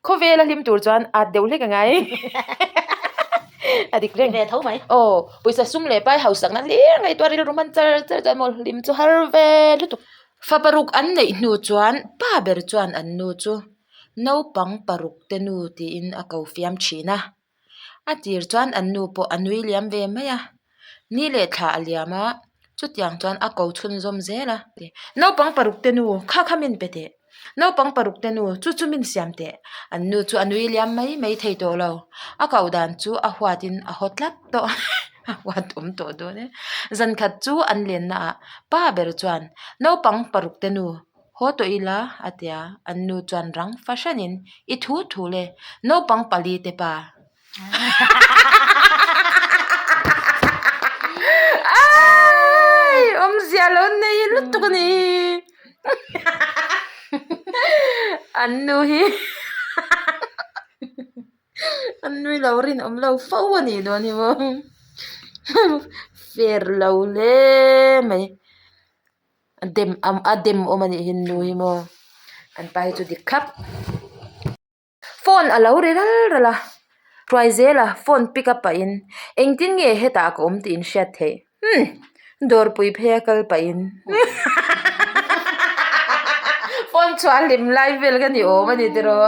Khawvela hlim tur chuan at deuh hlek a ngai. A dik reng. Ve tho mai. Aw, pawisa sum leh pai hausakna hlir ngaihtuah rilru hman char char chuan maw hlim chu har ve lutuk. Fa paruk an neih hnu chuan pa ber chuan an nu chu naupang paruk te nu tiin a ko fiam thin a. A tir chuan an nu pawh a nui liam ve mai a, ni leh thla a liam a, chutiang chuan a ko chhunzawm zel a. Naupang paruk te nu, kha kha min pe teh. Naupang paruk te nu, chu chu min siam teh. An nu chu a nui liam mai mai thei tawh lo. A koh dan chu a huatin a haw tlat tawh a huat awm tawh dawn e. Zan khat chu an lenna ah pa ber chuan naupang paruk te nu, Haw tawh ila, a ti a, an nu chuan rang fahranin, I thu thu le, naupang pali te pa. Ai! Awmzia lo nei lutuk a ni. An nu hi an nui lo rinawm lo fo a nih dawn hi maw. Fair lo hle mai. A dem a dem awm a nih hi nu hi maw an pa hi chu dik thlap phone a lo ri ral ral a hruai zel a phone pick up pahin engtin nge hetah ka awm tih in hriat theih umm dawrpui phei a kal pahin phone chhuah hlim lai vel kha ni awm a ni tiraw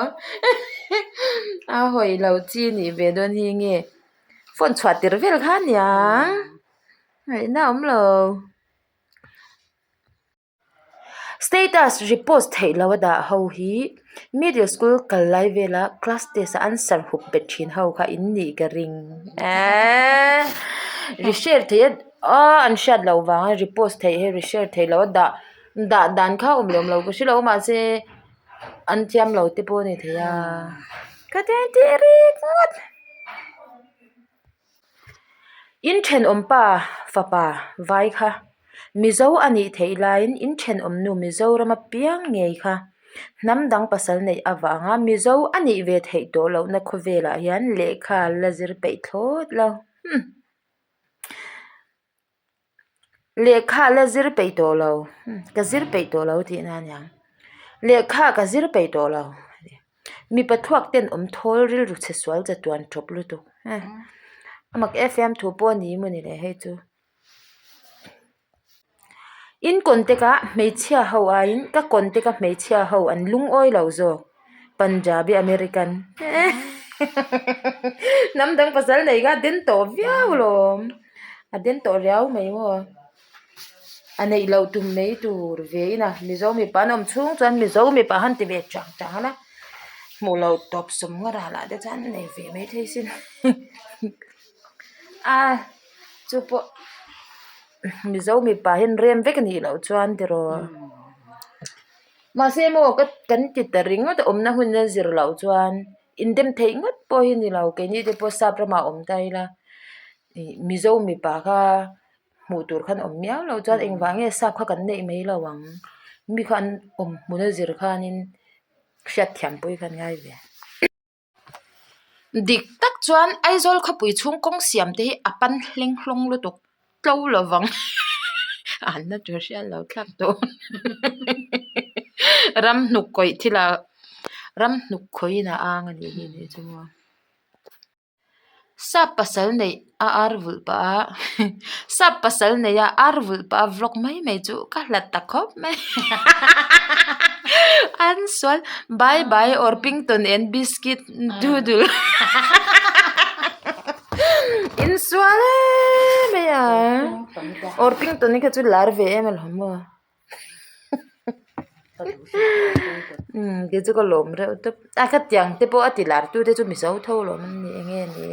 a hawi lo chi nih ve dawn hi nge phone chhuah tir vel kha aniang ngaihna a awm lo. Status repost theih loh a dah ho hi middle school kal lai vela class test a answer hup bet thin ho kha in nih ka ring eehh reshare theih a aw an hriat loh vanga repost theih hi reshare theih loh a dah dah dan kha awm leh awm lo ka hre lo a mahse an thiam lo te pawh a ni thei a ka ti tih ringawt. In thenawm pa fapa vai kha Mizo a nih theih laiin in thenawm nu Mizorama piang ngei kha hnam dang pasal neih avanga Mizo a nih ve theih tawh lohna khawvelah hian lehkha la zir peih thlawt lo. Lehkha la zir peih tawh lo ka zir peih tawh lo tih na aniang lehkha ka zir peih tawh lo mipa thluak ten awm thawl rilru chhe sual chatuan tawp lutuk a mak e fiamthu pawh a ni emaw ni le hei chu. In contact ah hmeichhia ho aiin ka contact a hmeichhia ho an lungawi lo zawk Punjabi American hnam dang pasal nei kha a den tawh viau alawm a den tawh riau mai maw a neih loh tum mai tur ve in a Mizo mipa an awm chhung chuan Mizo mipa han ti ve chang chang a hmuh loh tawp sawm nga ralah te chuan nei ve maithei sin a chu pawh. Mizo mipa hian rem vek a nih loh chuan tiraw mahse maw ka kan ti ta ringawt a awmna hun a zir loh chuan indem theih ngawt pawh hi a ni lo keini te pawh sap ramah awm ta ila ih mizo mipa kha hmuh tur khan awm miau loh chuan engvang nge sap kha kan neih mai lo ang mi kha an awm hmun a zir khanin hriatthiam pawh hi khan ngai ve. Dik tak chuan Aizawl khawpui chhung kawng siam te hi a pan hleng hlawng lutuk tlo lovang an na tur hriat lo thlak tawh ram hnuk kawih thil ah ram hnuk khawihin a ang a nih hi nih chu maw. Sap pasal neih a ar vulh pah a sap pasal neih a ar vulh pah a vlog mai mai chu ka hlat ta khawp mai an sual bye bye orpington and biscuit doodle insual em mai a orpington hi kha chu lar ve em alawm maw. Umm kei chu ka lawm reuh tawp a khatiang te pawh a ti lar tu te chu mizo tho lawm an ni eng nge ni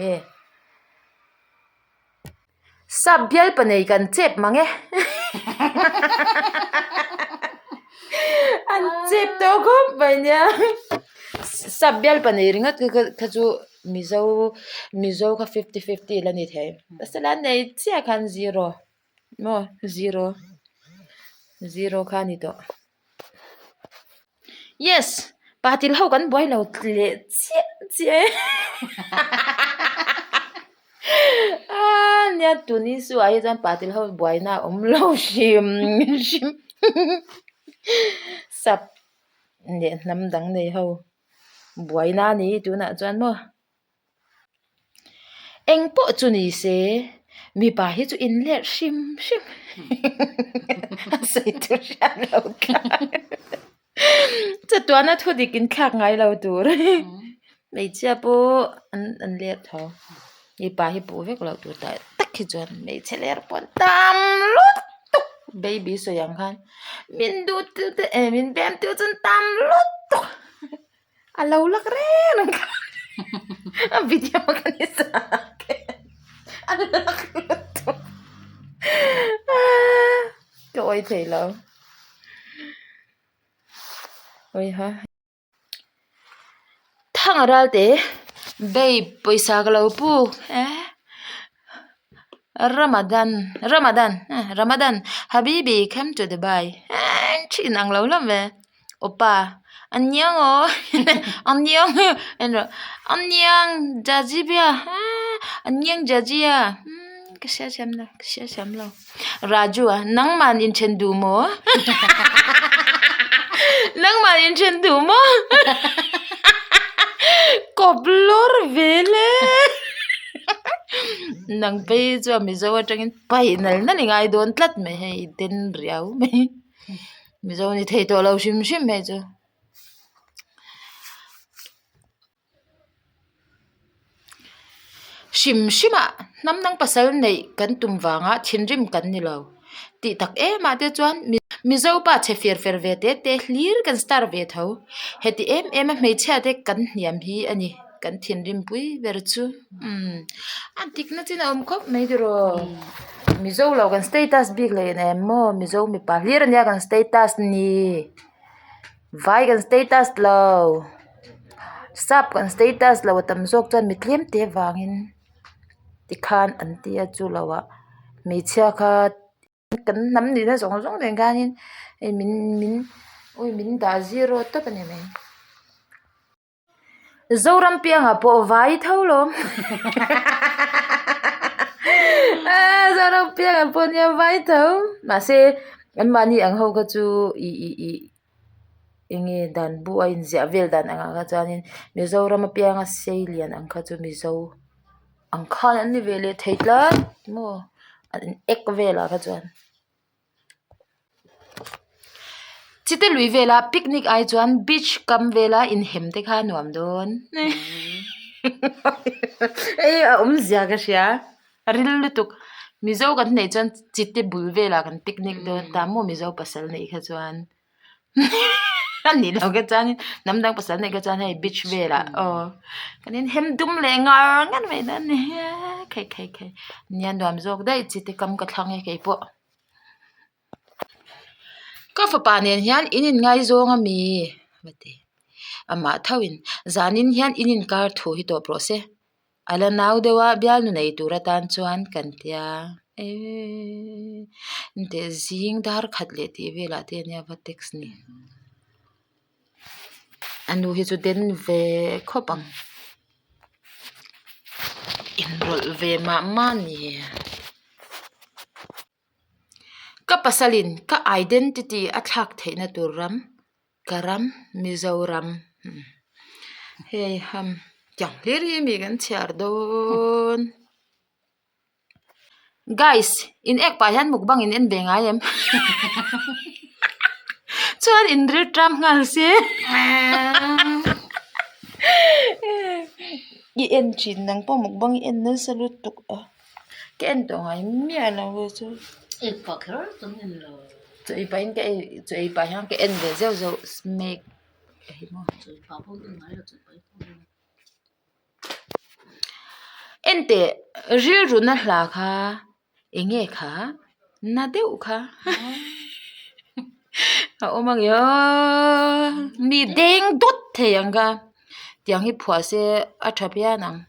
sap bial pa nei kan chep mang e an chep tawh khawp mai nia sap bial pa nei ringawt kha kha chu mizo mizo kha fifty fifty la ni thei pasal a nei chiah khan zero. Maw zero zero kha a ni tawh yes patil ho kan buai lo leh chiah chiah e aaa nia tun issue ah hi chuan patil ho buaina a awm lo hrim hrim sap leh hnam dang nei ho. Buaina a ni tunah chuan maw. Eng pawh chu ni se mipa hi chu in let hrim hrim a sawi tur hriat lo tlat chatuana thu dik in thlak ngai lo tur hmeichhia pawh an an let tho mipa hi puh vek loh tur tak tak hi chuan hmeichhe ler pawh an tam lutuk baby sawi ang khan min duh tu te eh min bem tu chu an tam lutuk. A lo lak reng reng kha a video ka ni sak e a lak lutuk ka awih thei lo awiha thang a ral teh babe pawisa ka lo puk eh Ramadan Ramadan Ramadan habibi come to Dubai eh thin ang lo hlawm ve. Oppa Annyeong aw Annyeong en rawh Annyeong Jajibia Annyeong Jajia ka hria thiam lo ka hria thiam lo Raju a nangman inthen duh maw nangman inthen duh maw kawp lawr vel e nang phei chuan Mizo atangin paih nal nal i ngai dawn tlat mai hei i den riau mai. Mizo ni thei tawh lo hrim hrim hei chu. Hrim hrimah hnam dang pasal neih kan tum vanga thinrim kan ni lo tih tak em ah te chuan Mizo pa chhe fir fer ve te te hlir kan star ve tho. Heti em em a hmeichhia te kan hniam hi a ni. Kan thinrim pui ber chu umm a dikna chin a awm khawp mai tiraw Mizo lo kan status bik leh em maw Mizo mipa hlir ania kan status ni vai kan status lo sap kan status lo a tam zawk chuan mi tlem te vangin tikhan an tia chu lo ah hmeichhia kha. Kan hnam nihna zawng zawng nen khanin hei min min awi min dah zero tawp a ni mai. Zoram piangah pawh vai tho lawm Zoram piangah pawh nia vai tho mahse anmahni ang ho kha chu ih ih ih eng nge dan bu a inziah vel dan angah kha chuanin Mizoram apianga sei lian ang kha chu Mizo ang khan an ni ve leh thei tlat maw an ek velah kha chuan. Chite lui vela picnic ai chuan beach kam vela inhem te kha a nuam dawn hei a awmzia ka hria a ril lutuk mizo kan neih chuan chite bul velah kan picnic dawn ta maw mizo pasal neih kha chuan a nih loh kha chuan hnam dang pasal neih kha chuan hei beach velah aw kan inhem dum leh ngar ngar mai dawn a ni khai khai khai nia nuam zawk daih chite kam ka thlang e keipawh. Ka fapa nen hian in inngaizawng a mi? A ti. Amah thauhin, Zanin hian in inkar thu hi tawp rawh se. A la nau deuh a, bialnu nei tur atan chuan kan tia. Eeii inteh zing dar khat leh tih velah te ania va text ni. A nu hi chu den ve khawp ang. Inrawlh ve mah mah a ni. Ka pasalin ka identity a thlak theihna tur ram, ka ram Mizoram hei ham tiang hlir hi mi kan chhiar dawn. Guys in ek pah hian mukbang in en ve ngai em chuan in ril tram nghal se i en thin nang pawh mukbang i en nasa lutuk a. Ka en tawh ngai miah lo ve chu. Ei pah kher chuan en lo. Chaw ei pahin ka ei chaw ei pah hian ka en ve zeuh zeuh snake a hi maw. Chaw ei pah pawh en ngai lo chaw ei pahin pawh en. Enteh rilru na hla kha eng nge kha na deuh kha a awm ang aw mi deng dawt thei ang kha tiang hi phuah se a tha phian ang.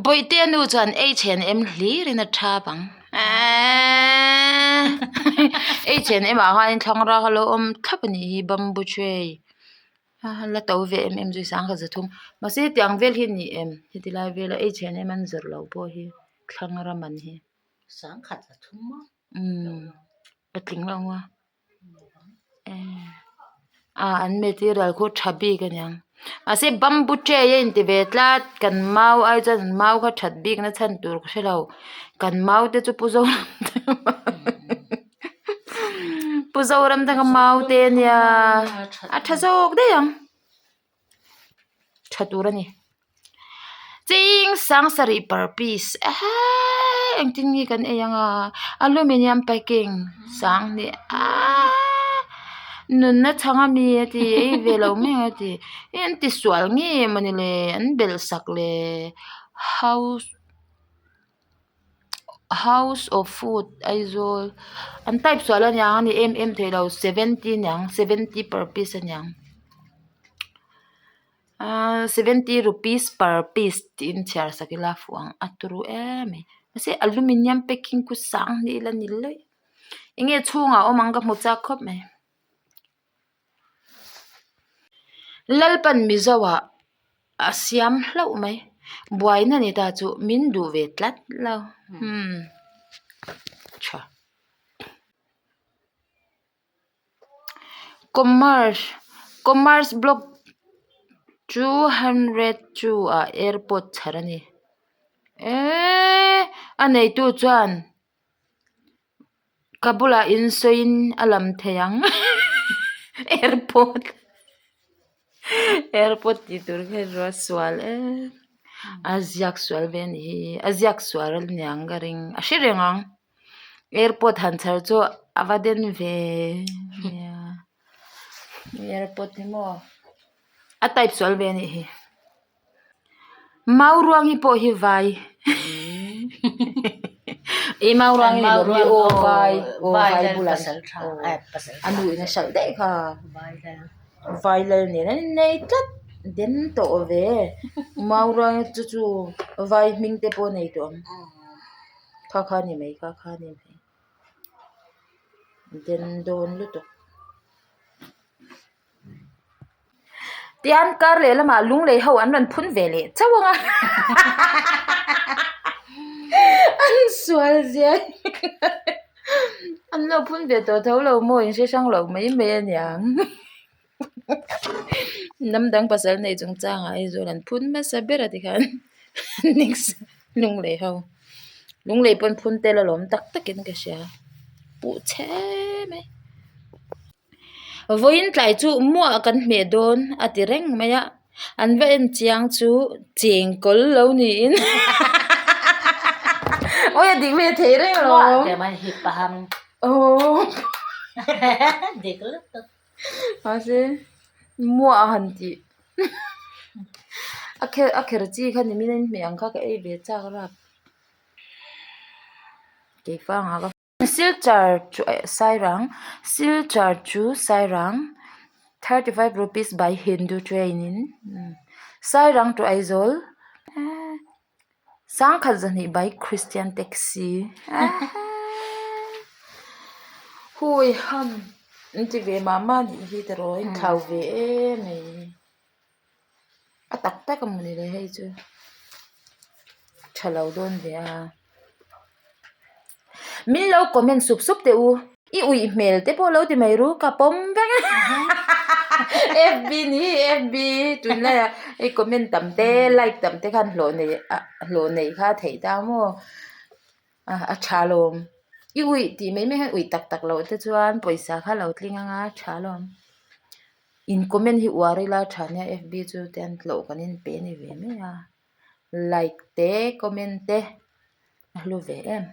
Bawihtea nu chuan H&M hlirin a thap ang H&M ah khanin thlangra kha lo awm thlap a nih hi bamboo tray a la to ve em em zui sangkhat zathum mahse hetiang vel hi a ni em heti lai vela H&M an zawrh loh pawh hi thlangra man hi sangkhat zathum a umm a tling lo a. Ah an material khu tha bik aniang mahse bamboo tray a inti ve tlat kan mau ai chuan an mau kha that bik na chhan tur ka hrelo kan mau te chu pu zoram pu zoram te kha mau te ania a tha zawk daih ang. Tha tur a ni ching sang sarih per piece eeee engtin nge kan ei ang a aluminium packing sanghnih aaaa nunna chhang a mi a ti ei ve lo mai ang a ti hei an ti sual nge mawni le an belh sak le house house of food Aizawl an type sual aniang a ni em em theilo seventy aniang seventy per piece aniang ahh seventy rupees per piece tiin chhiar sak ila fuh ang a turu em mai mahse aluminium packing khu sang hnih ila ni lawih enge chhungah a awm ang ka hmu chak khawp mai. Lalpan Mizo ah a siam hlauh mai buaina ni ta chu min duh ve tlat lo umm tha commerce commerce block 202 ah airport chhar a ni eeee a neitu chuan. Ka bulah insawiin a lam thei ang airport airport tih tur kha erawh a sual em a ziak sual ve a nih hi a ziak sual a niang ka ring a hre reng ang airport han chhar chu a va den ve nia airport hi maw a type sual ve a nih hi. Mauruangi pawh hi vai i Mauruangi ni lo mi aw vai aw vai bulah a nu in a hralh daih kha vai lal nen an innei tlat den tawh ve Mauruangi chu chu vai hming te pawh a nei tawh ang kha kha a ni mai kha kha a ni mai den dawn lutuk. Tian kar leh lamah lunglei ho an rawn phun ve leh chauh ang a an sual zia an lo phun ve tawh tho lo maw in hre hrang lo mai mai a niang hnam dang pasal nei chung changah Aizawl an phun hmasa ber a tikhan next lunglei ho lunglei pawn phun tel alawm tak takin ka hria puh chhe mai. Vawiin tlai chu muah kan hmeh dawn a ti reng mai a, an va en chiang chu chengkawl lo niin awi a dik ve thei reng lo mahse muah a han tih a kher a kher chi kha ni min hmeh ang kha ka ei ve chak rap keifangah ka. Silchar chu eh Sairang Silchar chu Sairang 35 rupees by Hindu train in Sairang to Aizawl sangkhat zahnih by Christian taxi hui ham an ti ve mah mah anih hi tiraw a inthlau ve em mai a tak tak a mawni le hei chu tha lo dawn ve a min lo comment sup sup teh u i uih hmel te pawh lo ti mai ru ka pawm vek a fb ni fb tunlai ah hei comment tam te like tam te khan hlawh nei ah hlawh neih kha a theih ta maw a tha lawm i uih tih mai mai hian uih tak tak loh te chuan pawisa kha lo tling anga a tha lawm. In comment hi uar ila tha nia fb chu te an tlawh kan in pe ni ve mai a like te comment te a hlu ve em.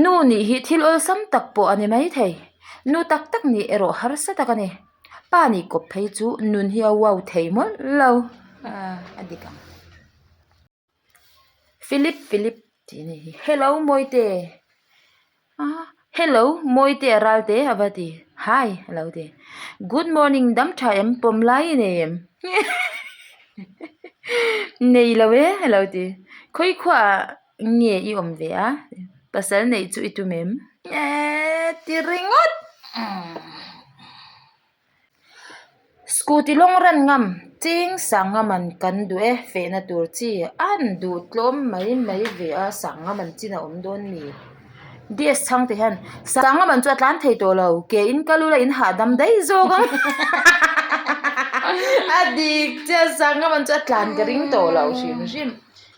Nu nih hi thil awlsam tak pawh a ni mai thei nu tak tak nih erawh harsa tak a ni pa nih kawp phei chu nun hi a wow thei mawlh lo a dik ang. Philip Philip tih a nih hi hello Mawite ah hello Mawite a ral te a va ti hi a lo ti good morning dam tha em pawm lai i nei em nei lo e a lo ti khawi khuaah nge i awm ve a pasal neih chu i tum em eee ti ringawt. Scooty lawng ran ngam ching sangha man kan duh e fehna tur chi an duh tlawm mai mai ve a sangha man chin a awm dawn ni. DS chhang te hian sanga man chu a tlan thei tawh lo ke in kal ula in hahdam daih zawk ang a dik chiah sanga man chu a tlan ka ring tawh lo hrim hrim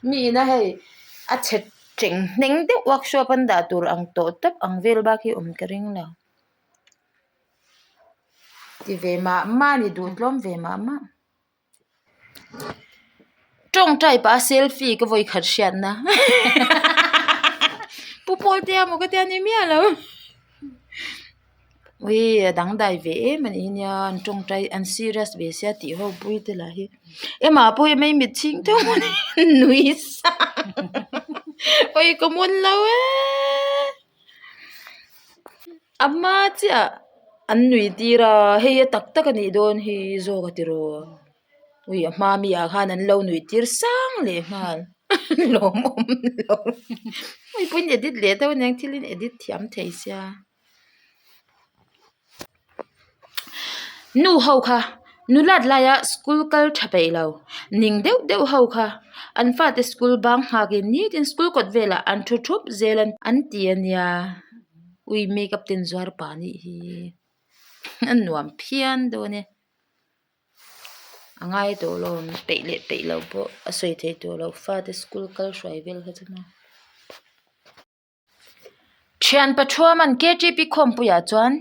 mi ina hei a chhe teng hneng deuh workshop an dah tur ang tawh tawp ang vel bak hi awm ka ring lo ti ve mah mah a ni duh tlawm ve mah mah. Tawngtai pah a selfie ka vawi khat hriatna Pu Pawltea maw ka tia ni miah lo ui a dangdai ve em a nih hi nia an tawngtai an serious ve sia tih ho pui te lah hi ema pawh hi mai mit chhing teuh mai nui sang ui ka mun lo e. A hma chiah an nui tir a hei a tak tak a nih dawn hi zawk a tiraw ui a hma mi ah khan an lo nuih tir sang leh nghal lawmawm lo hei pawhin edit leh deuh aniang thil in edit thiam thei sia nu ho kha nulat laia school kal tha peih lo ning deuh deuh ho kha an fate school bang nghak in nitin school kawt velah an thu thup zel an ti ania ui makeup ten zuar pah anih hi a nuam phian dawn e a ngai tawh lo peih leh peih loh pawh a sawi thei tawh lo fate school kal hruai vel kha chu maw. Thian Pathuaman KTP khawmpuiah chuan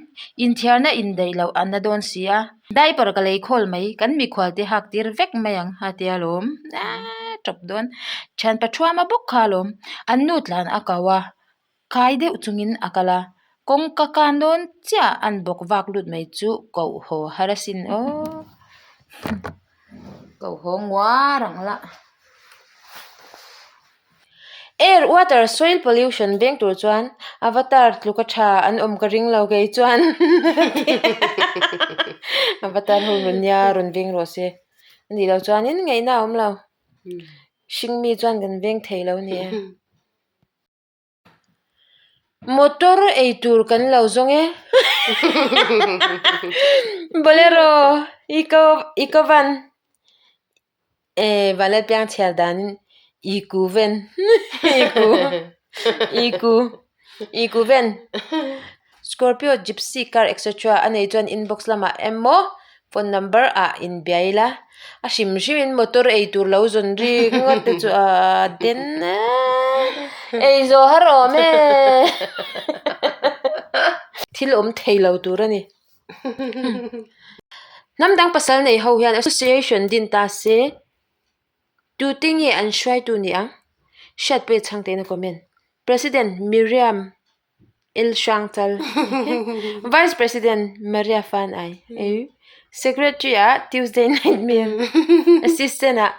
inthiarna indaih loh an la dawn si a, diaper ka lei khawl mai, kan mikhual te hak tir vek mai ang a tia lawm, aaa tawp dawn. Thian Pathuama bawk kha alawm, an nu tlan a kau a, kai deuh chungin a kal a, kawngka kan dawn chiah an bawk vak lut mai chu koh haw har asin aw, koh haw nguar ang lah. Air, water, soil pollution veng tur chuan avatar tluka tha an awm ka ring lo kei chuan avatar ho rawn nia rawn veng rawh se anih loh chuanin ngaihna a awm lo hring mi chuan kan veng thei lo a ni e. Motor ei tur kan lo zawng e Bolero eco eco van eh Vanlalpiang chhiar danin eco van eco eco eco van Scorpio gypsy car etc a nei chuan inbox lamah emaw phone number ah inbia ila a hrim hrim in motor ei tur lo zawn rik ngawt te chu a den ei zawh har awm e thil awm thei lo tur a ni hnam dang pasal nei ho hian association din ta se tute nge an hruaitu ni ang hriatpuia chhangte in a comment president Miriam. El Hrangchal, Vice President Maria Fan Ai, Secretary ah Tuesday Nightmare, Assistant ah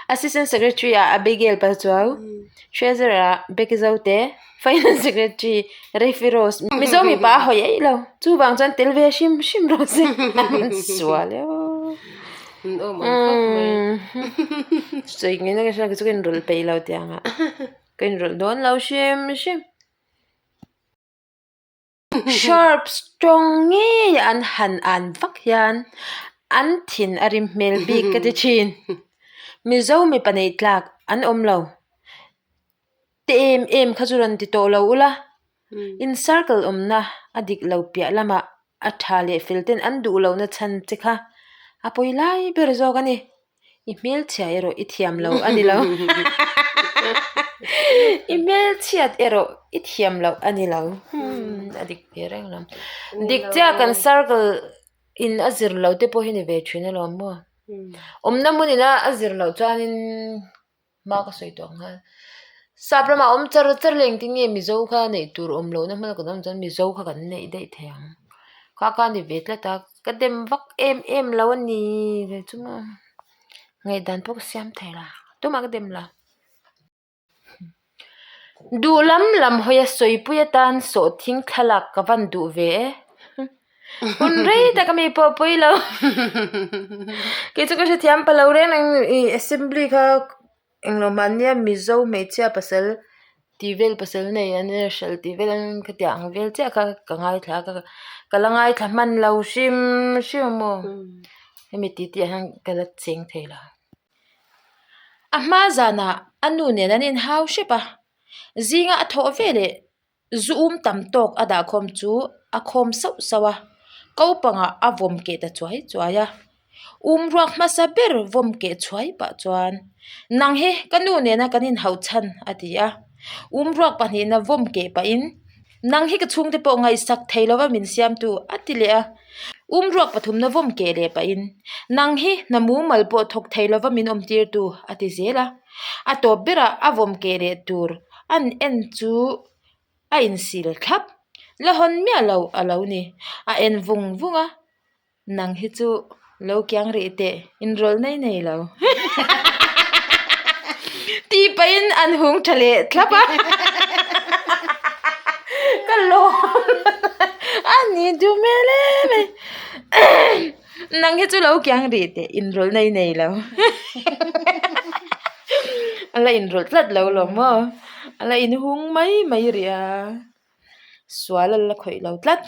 Assistant Secretary ah Abigail Pachuau, Treasurer ah Becky Zote, Finance Secretary Refi Rose. Mizo mipa a hawi eih lo, chuvang chuan tel ve hrim hrim rawh se a rawn sual e aw. Sawi ngei na ka hria chu ka inrawlh peih lo tiang ah, ka inrawlh dawn lo hrim hrim. Sharp tawng ngei an han an vak hian an thin a rim hmel bik ka ti thin. Mizo mipa neih tlak an awm lo. Te em em kha chu rawn ti tawh lo ula. In circle awmna a dik lo piah lamah a tha leh fel ten an duh lohna chhan che kha a pawi lai ber zawk a ni. I hmelchhia erawh i thiam lo a ni lo. I hmelchhiat erawh i thiam loh a ni lo. Hmm, a dik ve reng lo. Dik chiah kan circle in a zir lo te pawh hi ni ve thin alawm maw. Awmna hmun ina a zir loh chuanin hma ka sawi tawh ang nghal. Sap ramah awm char char leh engtin nge Mizo kha neih tur awm lohna hmuna kan awm chuan Mizo kha kan neih daih thei ang. Kha kha a ni ve tlat a, ka dem vak em em lo a ni ve chu maw. Ngaihdan pawh ka siam thei la, tumah ka dem lo. Duh lam lam hawi a sawipui atan sawhthing thlalak ka van duh ve e. Hun rei tak ami pawh pawi lo. Kei chu ka hrethiam pa lo reng reng ih assembly kha englo mahnia Mizo hmeichhia pasal tih vel pasal nei an nia hralh tih vel an khatiang ang vel chiah kha ka ngaithla a ka la ngaithla hman lo hrim hrim a maw hemi tih tih ah hian ka la cheng thei lo. A hma zanah a nu nen an inhau hrep a zinga a thawh veleh. Zu um tam tawk a dahkhawm chu a khawm sauh sauh a, ko pangah a vawm keh ta chuai chuai a. Um ruak hmasa ber vawm keh chhuai pah chuan, Nang hi ka nu nena kan inhauh chhan a ti a. Um ruak pahnihna vawm keh pahin, Nang hi ka chhungte pawh ngaihsak thei lova min siamtu a ti leh a. Um ruak pathumna vawm keh leh pahin, Nang hi hna mumal pawh thawk thei lova min awmtirtu a ti zel a. A tawp berah a vawm keh leh tur an en chu a insil thlap. La hawn miah lo a lo ni. A en vung vung a, nang hi chu lo kiang rih teh inrawlh nei nei lo. Tih pahin an hung tha leh thlap a. Ka lawm a ni duh hmel em mai. Nang hi chu lo kiang rih teh inrawlh nei nei lo. A la inrawlh tlat lo lo maw? A la inhung mai mai rih a, sual a la khawih lo tlat.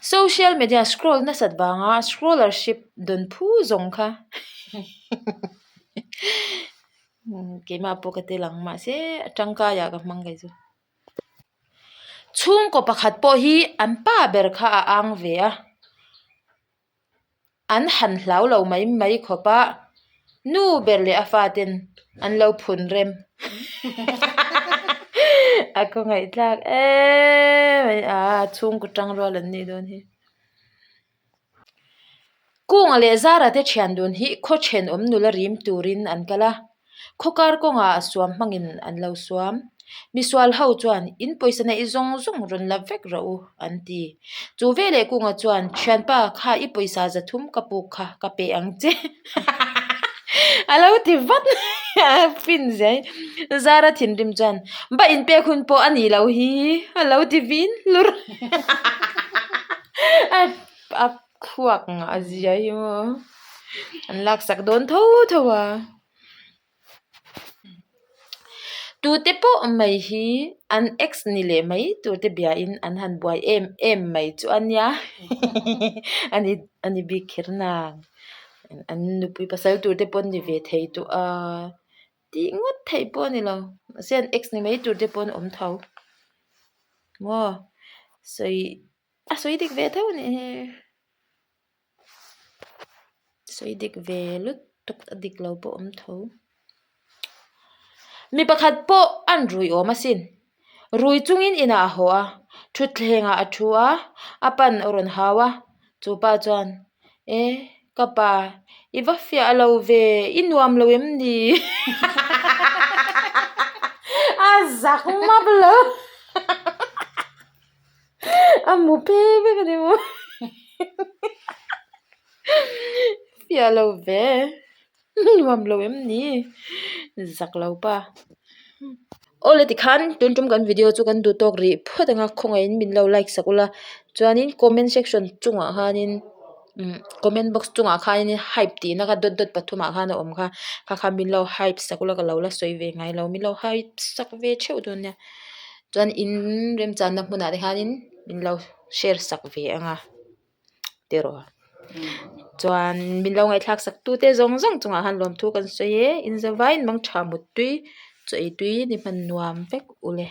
Social media scroll nasat vanga scrollership dawn phu zawng kha keimah pawh ka tel ang mahse a tangkaiah ka hmang kei chu. Chhungkaw pakhat pawh hi an pa ber kha a ang ve a, an han hlau lo mai mai khawp a, nu ber leh a faten an lo phun rem a khawngaihthlak em mai a, chhungkaw tang rual an nih dawn hi. Kunga leh Zara te thian dun hi khaw thenawm nula rim turin an kal a, khaw kar kawngah suam hmangin an lo suam. Misual ho chuan in pawisa neih zawng zawng rawn la vek rawh u an ti. Chu veleh Kunga chuan thianpa kha i pawisa zathum ka puk kha ka pe ang che a lo ti vat a fin zai. Zara thinrim chuan ba inpek hun pawh a nih loh hi a lo ti vin hlur. A khuak ngah a zia hi maw an laksak dawn tho tho a tute pawh mai hi an ex ni leh mai tur te bia in an han buai em em mai chu a nia a ni bik kher nang an nupui pasal tur te pawh an ni ve thei tawh a tih ngawt theih pawh a ni lo mahse an ex ni mai tur te pawh an awm tho maw sawi a sawi dik ve tho a nih hi sawi dik ve lutuk a dik lo pawh a awm tho mi pakhat pawh an rui awm asin rui chungin inah a haw a thutthleng ah a thu a a pan a rawn hau a chupa chuan e ka pa i va fiah lo ve i nuam lo em ni a zak map lo. A mu phe vek a ni maw fiah lo ve nuam lo em ni zak lo pa awle tikhan tun tum kan video chu kan duh tawk rih phawt ang a khawngaihin min lo like sak ula chuanin comment section chungah khanin umm comment box chungah khanin hype tihna kha dot dot pathumah khan a awm kha kha kha min lo hype sak ula ka lo la sawi ve ngai lo min lo hype sak ve theuh dawn nia. Chuan in remchanna hmunah te hianin min lo share sak ve ang a tiraw chuan min lo ngaihthlak sak tu te zawng zawng chungah khan lawmthu kan sawi e in zavaiin mangtha muttui chaw ei tui ni hman nuam vek ule.